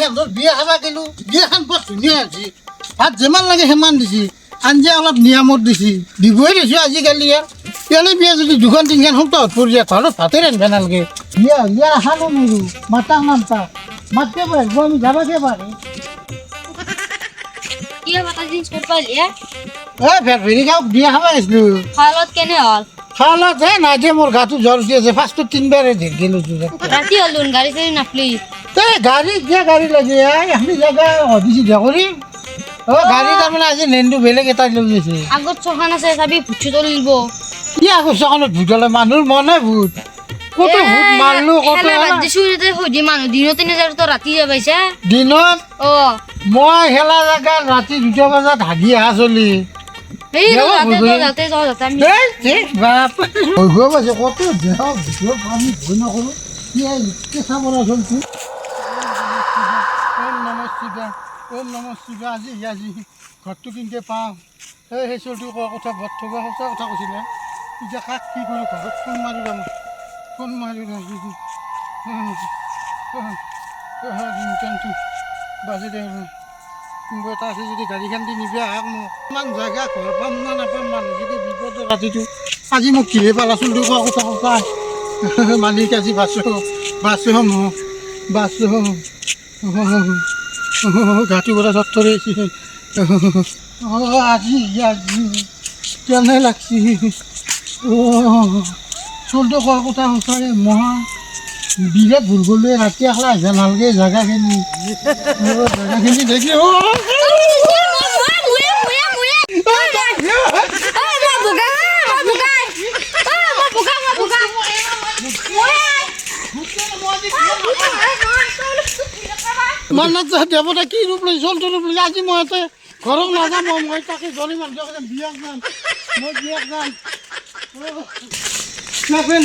সিহঁতৰ বিয়া খাবা গেলো, বিয়াখন বৰ ধুনীয়া হৈছে। ভাত যিমান লাগে সিমান দিছি, আঞ্জা অলপ নিয়মত দিছি, দিবই দিছোঁ আজিকালি। আৰু এনে বিয়া যদি দুখন তিনিখন সপ্তাহত পৰি যায়, ঘৰত ভাতে ৰান্ধিব নালাগে। বিয়া বিয়া খালো নিৰো মাতা নামতা মাতকে পাৰিব, আমি যাবাকে পাৰে। কি এটা জিনিস কৰি পাইলি? এ ভেৰ গাঁৱত বিয়া খাব আহিছিলোঁ। খালত কেনে হ'ল? খালত হে নাই দে, মোৰ গাটো জ্বৰ উঠি আছে। ফাৰ্ষ্টত তিনিবাৰে ধেৰ গেলো। ৰাতি হ'ল দেখোন, গাড়ী চাড়ী নাপলি? এই গাড়ী কিয় গাড়ী লাগে? এই আমি জেগা সুধিছি দিয়া কৰিম। অ গাড়ী তাৰমানে আজি নেন্দু বেলেগ এটা লৈ গৈছে। আগত চখান আছে, চাবি ভূত চুত দিব। কি আগত চকানত ভূত হ'লে? মানুহৰ মনে ভূত। ক'তো ভূত মাৰলো ক'তো। বাদ দিছো, সুধি মানুহ দিনতে নাযায়, তই ৰাতি যাব পাইছা। দিনত? অ। মই খেলা জেগাত ৰাতি 2টা বজাত হাগি অহা চলি। এই যাতে যাওঁ যাতে আমি বাপ ভয় পাইছে ক'তো দেহ ভিতৰত। আমি ভয় নকৰোঁ। কি কেঁচা পৰা চলছো। ওম নম শিৱা, ওম নম শিৱা। আজি আজি ঘৰটো কিনকে পাওঁ। এই সেই চলটো কোৱা কথা বৰ থকা সঁচা কথা কৈছিলে। এতিয়া কাক কি কৰোঁ? ঘৰত ফোন মাৰি যাম, ফোন মাৰি ৰিংটনটো বাজি দে। কোনোবা এটা আছে যদি গাড়ীখন দি নিবি আহক মোক। ইমান জেগা ঘৰ পাম না নাপাম? মানুহ যদি বিপদৰ ৰাতিটো আজি মোক কিহে পালা? চলটো কোৱা কথা সঁচা। মালিক, আজি বাচো, বাচো মোক, বাচো। গাটো পৰা চত্তৰে। আজি আজি কেনে লাগছি? চলটো কোৱা কথা সঁচাই। মই বিৰাট ভুল কৰিলোঁ। ৰাতি একলা আহিব নালাগে। জেগাখিনি জেগাখিনি দেখি। মানত দেৱতা কি ৰূপ লৈ, জন্তু ৰূপ লৈ আজি মই ইয়াতে ঘৰত নাযাম। মই তাকে জলি মানুহ বিয়াক যাম, মই বিয়াক যাম।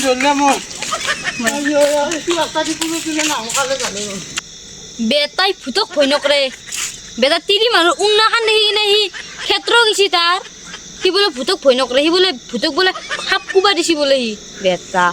ধৰিলে মই বেটাই ভূতক ভয় নকৰে। বেটা তিৰি মানুহ উন্নাখান দেখি কিনে সি ক্ষেত্ৰ গৈছি তাৰ। সি বোলে ভূতক ভয় নকৰে, সি বোলে ভূতক বোলে সাপ কোবা দিছি বোলে সি বেটা।